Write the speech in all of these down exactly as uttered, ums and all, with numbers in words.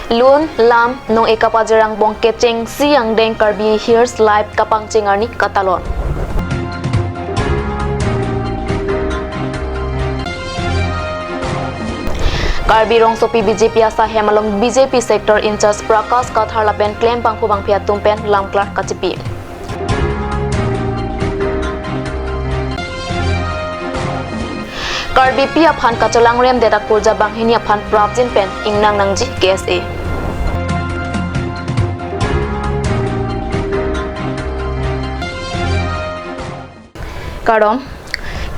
Lun lam nong-e kapajir angbong kechengsi angdeng Karbi Hills Life kapangcheng arni katalon. Karbi rongsopi B J P asahem along B J P sector in-charge Prakash Kathar lapen klembangphu bangphi atum pen lamklar kachipi. Karbipi aphan kachelangremdet akurja banghini aphan prapjin pen ingnang nangji K S A. Kardom,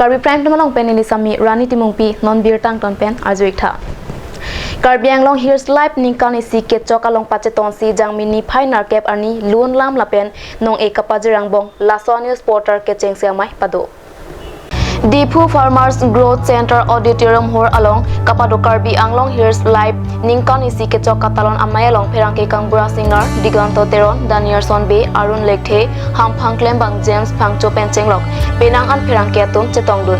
Karbi Prime Time along pen neli Sami Rani Timungpi, non birta angton pen arju-ik tha. Karbi Anglong Hills Life ningkan isi kechok along pachetonsi Jangmi niphai nerkep arni lun lam lapen nong-e kapajir angbong laso a-news portal kechengsi amei pado. Diphu Farmers Growth Center Auditorium Hall along kapado Karbi Anglong Hills Life ningkan isi kechok katalon amei along pherangke Kangbura Singnar, Diganto Teron, Danielson Bey, Arun Lekthe, hamphang klembang James Phangcho pen chenglok penang an pherangke atum chetongdun.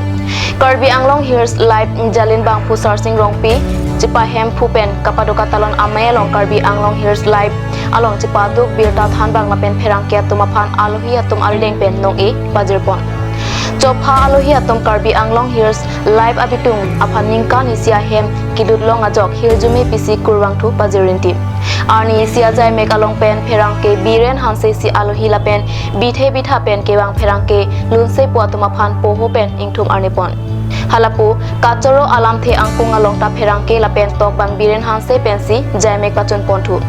Karbi Anglong Hills Life jalin bangphu Sarsing Rongpi chepahemphu pen kapado katalon amei along Karbi Anglong Hills Life along chepaduk birta thanbang lapen pherangke atum aphan alohi atum arleng pen nong-e pajirpon. Chopha alohi atum Karbi Anglong Hills Life abitung aphan ningkan isi ahem kedut long ajok hirjume pisi kurvangthu pajir rinti. Arni isi ajaimek along pen pherangke Biren Hanse si alohi lapen bithe bitha pen kevang pherangke Lunsepo atum aphan poho pen ingthum arnipon. Halapu kachoro alamthe angkung along ta pherangke lapen tokbang Biren Hanse pensi jaimek pachunponthu.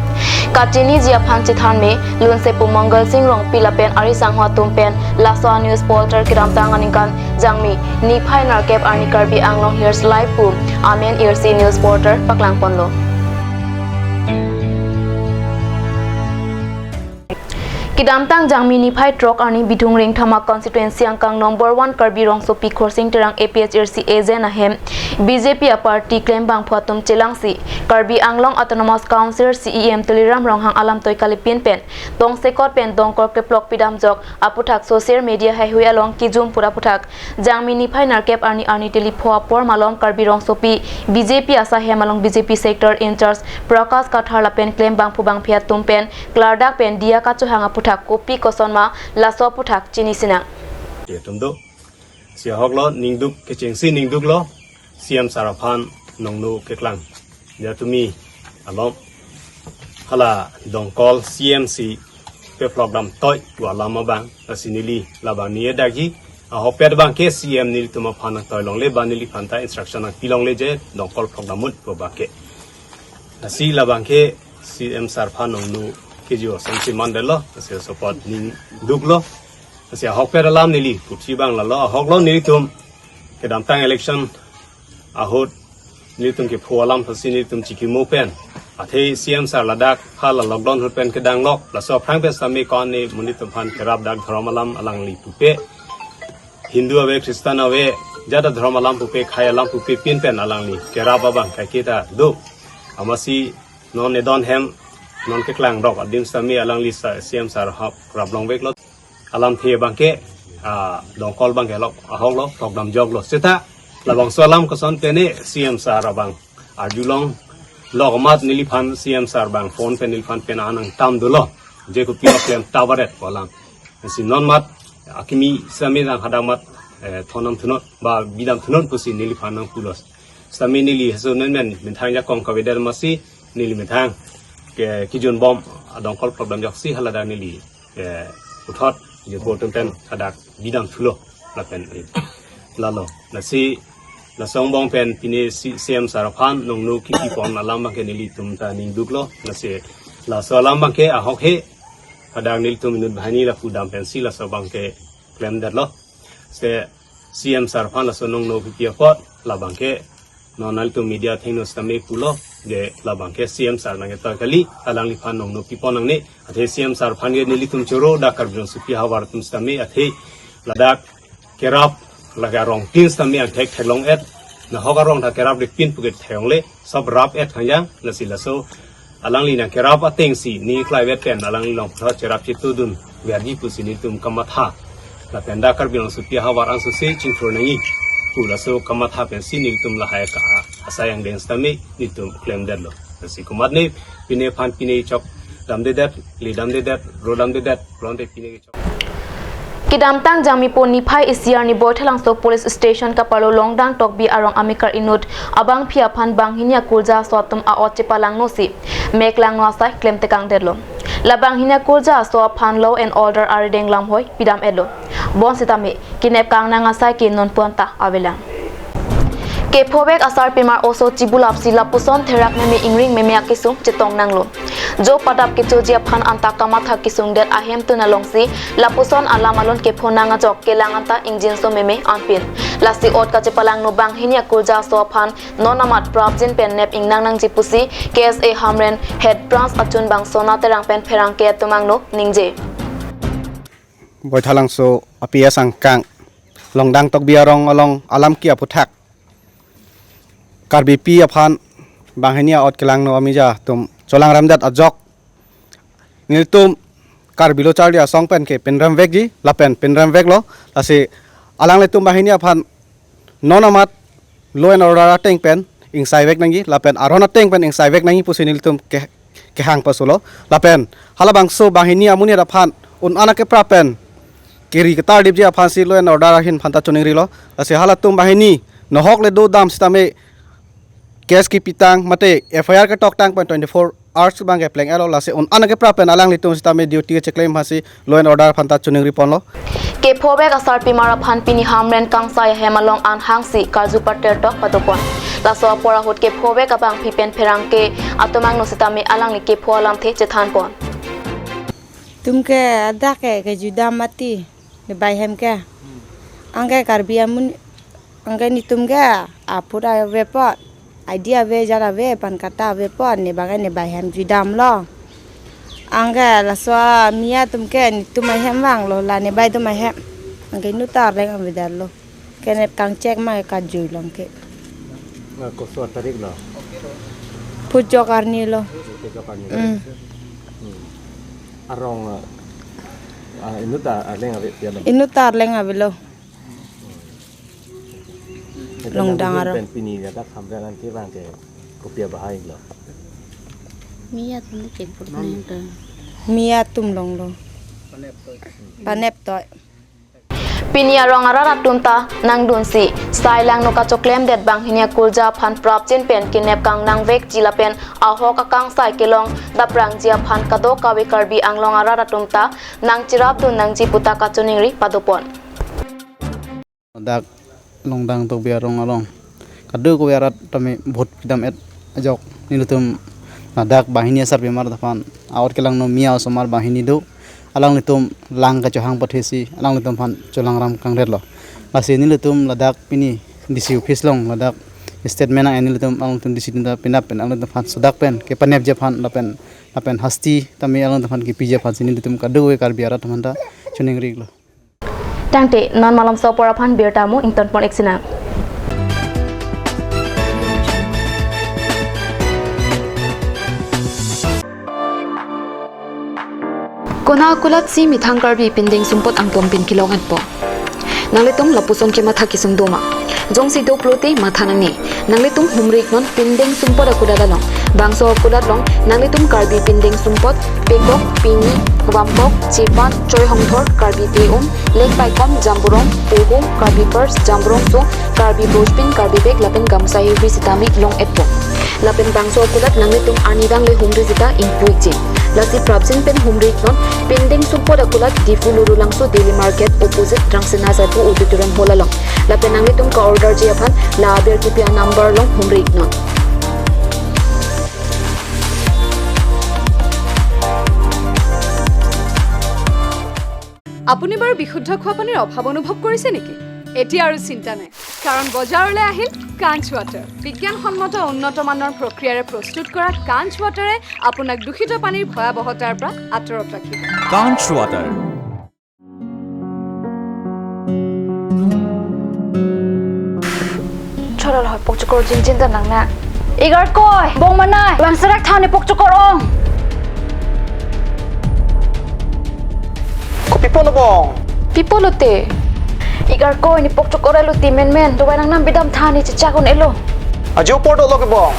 Kachiniji aphan chethanme Lunsepo Mangal Sing Rongpi lapen ari sangho atum pen laso a-news portal kedamtang aningkan Jangmi niphai nerkep arni Karbi Anglong Hills Life pu amen irsi news portal paklangponlo. Kedamtang Jangmi niphai throk arni Bithung Rengthama constituency angkang number one Karbi rongsopi Khorsing Terang A P H L C agent ahem B J P a-party klembangphu atum chelangsi Karbi Anglong Autonomous Council C E M Tuliram Ronghang alamtoi kalipin pen tongsekot pen dongkol keplok pidamjok aputhak social media haihui along kijum pura aputhak Jangmi niphai nerkep arni arni teli pho apor malom Karbi rongsopi B J P asahem along B J P sector in-charge Prakash Kathar lapen klembangphu bangphi atum pen klardak pen diya kachohang aputhak kopi kosonma laso aputhak chini sinang. Itum do. Si ahoklo ningduk kechengsi ningduklo C M sir aphan nongno keklang. Ya tumi alom. Hala dongkol C M si peplok damtoi pu alam abang, lasi neli labang ni-e dagi, ahokpet abangke C M nelitum aphan nangtoi longle, ba neliphan ta instruction nangpi longle je dongkol plok dam mut pu abangke. Lasi labangke C M sir aphan nongno kejo asonsi mandetlo, lasi support ningduklo. Lasi ahokpet alam neli puthi abang lalo, ahoklo nelitum kedamtang election ahut nelitum kepho alam pusi nelitum chikimo pen, athe C M sir ladak hala lockdown ahut pen kedanglok, laso aphrang pen sami kon ne monit atum aphan kerap dak dhorom alam alangli pupe. Hindu ave, Christian ave, jada dhorom alam pupe, khei alam pupe pin pen alangli kerap abang kaiketa do. Amatsi non edon hem, non keklang dok adim sami alangli sa-, C M sir ahok rap longveklo. Alamthe abangke, ah, dongkol abangke lok, ahoklo, plok damjoklo. Seta, labangso alam koson pen ne C M sir abang arjulong, lok amat neliphan C M sir abang phone pen neliphan pen anang tam dolo. Je kopi aklem tabaret pu alam. Si non mat, akimi sami nang hadak mat, eh, thondam thunon, ba bidam thunon pusi neliphan nangpulo. Sami neli haso nen men, methang jakong kavedet amatsi, neli methang ke kijun bom, adongkol plok damjoksi haladak neli, eh, uthot, je bo tum pen hadak bidam thulo, lapen, eh, lalo. Lasi, laso angbong pen pine si C M sir aphan nongno kipipon alam abangke nelitum ta ningduklo. Lasi, laso alam abangke ahok he, hadak nelitum inut banghini lapu dam pensi laso abangke klemdetlo. Se C M sir aphan laso nongno pipi apot, labangke non nelitum media athengno sitame pulo, je labangke C M sir nangketoi kali, alangliphan nongno pipon nangne, athe C M sir aphan ke nelitum choro dak Karbi rongsopi ahavar atum sitame, athe ladak kerap, lake arongtin sitame angthek theklong-et, nahok arong ta kerap rikpin puke theklongle, sob rap-et hangjang, lasi laso alangli nangkerap atengsi, ne klaivet pen, alangli along puthot cherap chetudun verji pusi nelitum kamatha. Lapen dak Karbi rongsopi ahavar ansose chingthur nangji pu laso kamatha pensi nelitum lahai ka asai angdeng sitame nelitum klemdetlo. Si komatne pine aphan pine chok damdedet, le damdedet, ro damdedet, ronte pine chok. Kedamtang Jangmipo niphai isi arni Baithalangso Police Station kaparlo Longdang Tokbi arong amekar inut abangphi aphan banghini akurja aso atum a-ot chepalangnosi mek langno asai klemtekangdetlo. La banghini akurja aso aphan law and order arideng lamhoi pidam-etlo. Bonsitame kenep kangnang asai ke nonpu anta avelang. Kephovek asarpimar oso chibulapsi lapuson therak meme ingring meme akesung chetongnanglo. Jo padap kechoji aphan anta kamatha kesungdet ahemtun alongsi lapuson alam alun kephonang ajok kelang anta ingjinso meme anpin. Lasi ot kachepalangno banghini akurja aso aphan non amat prapjin pen nep ingnang nangji pusi K S A Hamren Head Branch achunbang Sona Terang pen pherangke atum angno ningje. Baithalangso a-P S angkang Longdang Tokbi arong along alam ke aphuthak Karbipi aphan banghini a-ot kelangno amija atum cholangremdet ajok nelitum Karbi Lo Charli Asong pen ke pinremvekji lapen pinremveklo. Lasi alanglitum banghini aphan non amat law and order ateng pen ingsaivek nangji lapen aron ateng pen ingsaivek nangji pusi nelitum ke kehang pasulo. Lapen halabangso banghini amonit aphan un-an akeprap pen keri ketardipji aphansi law and order ahin aphanta choningrilo. Lasi halatum banghini nohok le dodam sitame case kepitang mate F I R ketoktang pen twenty-four hours abang kepleng-etlo. Lasi un-an akeprap pen alanglitum sitame duty kecheklem aphansi law and order aphanta choningriponlo. Kephovek asarpimar aphan pini Hamren kangsai ahem along an hangsi karju patertok padopon. Laso apor ahut kephovek abangphi pen pherangke atum angno sitame alangli kepho alamthe chethanpon. Tum ke adak ke kejudam mati nebai hem ke. Anke Karbi amonit, anke netum ke aput avepon, I D avejat ave, PAN card avepon, ne abang ke nebai hem judamlo. Anke laso Miya atum ke netum ahem vanglo, la nebai atum ahem. Anke inut ta arleng avedetlo. Kenep kangchek ma kajui long ke. Nga koso tarik lo? Phujok arni lo. Phujok arni. Mm. Hmm. Arong, ah, inut ta arleng ave pian lo? Inut ta arleng avelo. Longdang arong. Pen pini ya tak sampai nanti bang ke kopi bahai lo. Miya atum ke pur. Miya atum longlo. Panep toi. Pini arong arat atum ta nangdunsi sai langno kachoklemdet banghini akurja aphan prapjin pen kenep kangnangvekji lapen ahok akangsai kelong daprangji aphan kadokave Karbi Anglong arat atum ta nangcherapdun nangji puta kachoningri padopon. Dak Longdang Tokbi arong along kadokave arat tame vote pidam-et ajok nelitum ladak banghini asarpimar aphan a-ot kelangno Miya osomar banghini do, alanglitum lang kachohang pathesi alanglitum aphan cholangram kangretlo. Lasi nelitum ladak pini D C office along ladak statement nang nelitum alanglitum D C atum ta penap pen alanglitum aphan sodak pen kepanepji aphan lapen lapen hasti tame alanglitum aphan kepiji aphansi nelitum kadokave Karbi arat aphanta choningrilo. Tangte non malomso apor aphan birta mo ingtonpon-ik sinang. Kona akulatsi methang Karbi pindeng sumpot angpon pen kelong-etpo. Nanglitum lapuson kematha kesung doma. Jongsi do pulote matha nangne. Nanglitum humri-iknon pindeng sumpot akulat along. Bangso akulat along nanglitum Karbi pindeng sumpot, pekok, pini, vampok, chepan, choi hongthor, Karbi te-um, lengpaikom, jamborong, pohum, Karbi purse, jamborong sung, Karbi bojpin, Karbi bag lapen gamsa hirvi sitame long-etpo. Lapen bangso akulat nanglitum arnivang le humri sita ingpu-ikji. Lasi prapjin pen humri-iknon pindeng sumpot akulat Diphu Lurulangso Daily Market opposite Rangsina Sarpo Auditorium Hall along. Lapen nanglitum ka-orderji aphan la aber kipi a-number along humri-iknon. আপুনি বাৰু বিশুদ্ধ খোৱা পানীৰ অভাৱ অনুভৱ কৰিছে নেকি? এতিয়া আৰু চিন্তা নাই, কাৰণ বজাৰলৈ আহিল কাঞ্চ ৱাটাৰ। বিজ্ঞানসন্মত উন্নত মানৰ প্ৰক্ৰিয়াৰে প্ৰস্তুত কৰা কাঞ্চ ৱাটাৰে আপোনাক দূষিত পানীৰ ভয়াৱহতাৰ পৰা আঁতৰত ৰাখিব। Kanch water. Cholol hoi pokchokor jinjin ta nang na. Igarkoi, bong manai, bang serak thani pokchokor ong. Kopi pon bong? Pi pulote? Igarkoi, ne pokchokor elo ti menmen, dovai nangnam bidam thani chechak un-elo. Ajo por dolo ke bong.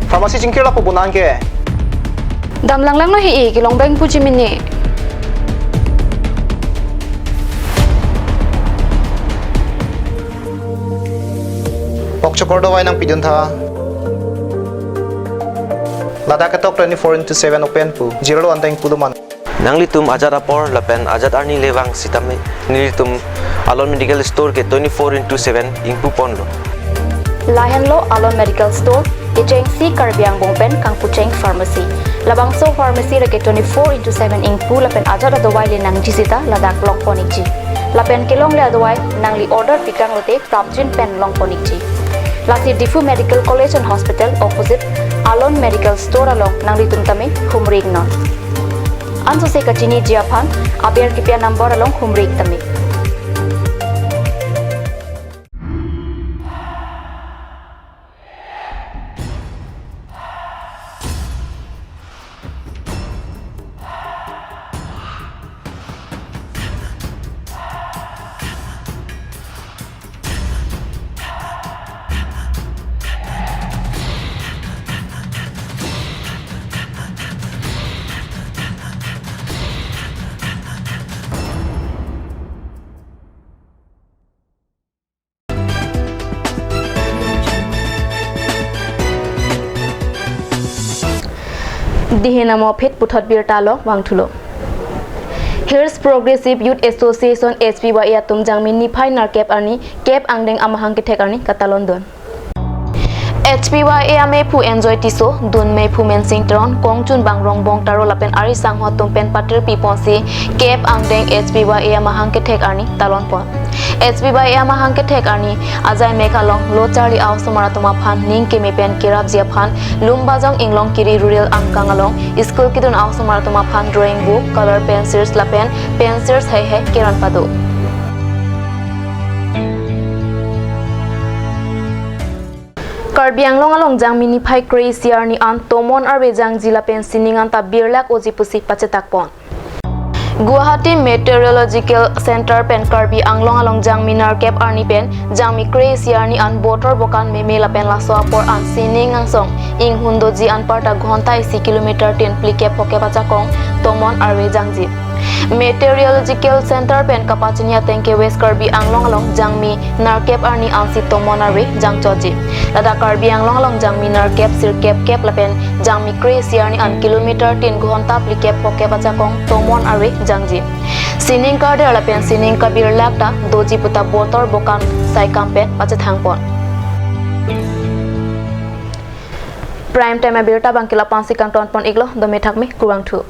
Pharmacy chingkir lapu bonang ke. Dam langlang lo he e, kelong bang puji mini. Pok chokor dawai nangpidun tha. Ladak ketok twenty-four into seven open pu. Zero lo anteng puduman. Nanglitum ajat apor lapen ajat arni le vang sitame nelitum Alon Medical Store ke twenty-four into seven ingpu ponlo. Lahenlo Alon Medical Store, kechengsi Karbi Angbong pen kangpucheng pharmacy. Labangso pharmacy lake twenty-four into seven ingpu lapen ajat adawai le nangji sita ladak long pon ikji. Lapen kelongle adawai nangli order pikang lote prapjin pen long pon ikji. Lasi Diphu Medical College and Hospital opposite Alon Medical Store along nanglitum tame humri iknon. Ansose kachiniji aphan aber kipi a-number along humri ik tame. Dihin amo phit puthot birta along vangthulo. Hills Progressive Youth Association, H P Y A atum Jangmi niphai nerkep arni kep angdeng amahang kethek arni katalondun. H P Y A amephu Enjoy Tisso, dun mephu Mensing Teron, kongchunbang Rongbong Taro lapen ari sangho atum pen patir piponsi kep angdeng H P Y A amahang kethek arni talon pon. H P Y A amahang kethek arni ajai mek along lo charli a-osomar atum aphan ning keme pen kerapji aphan Lumbajong Inglongkiri Rural Angkang along school kedun a-osomar atum aphan drawing book, color pencils lapen pencils heihei keron pado. Karbi Anglong along Jangmi niphai kre-isi arni an tomon arve jangji lapen sining anta birlak oji pusi pachetak pon. Guwahati Meteorological Center pen Karbi Anglong along Jangmi nerkep arni pen Jangmi kre-isi arni an botor bokan meme lapen laso apor an sining angsong inghun doji anparta ghonta isi kilometer tin phlikep phokep ajakong tomon arve jangji. Meteorological Center pen kapachini ateng ke West Karbi Anglong along Jangmi nerkep arni ansi tomon arve jangchotji. Ladak Karbi Anglong along Jangmi nerkep sirkep kep lapen Jangmi kre-isi arni an kilometer tin ghonta phlikep phokep ajakong tomon arve jangji. Sining karder lapen sining kabirlak ta doji puta botor bokan saikam pen pachethang pon. Prime Time abirta abangke la-an si kangton pon iklo, dome thakme, kurvangthu.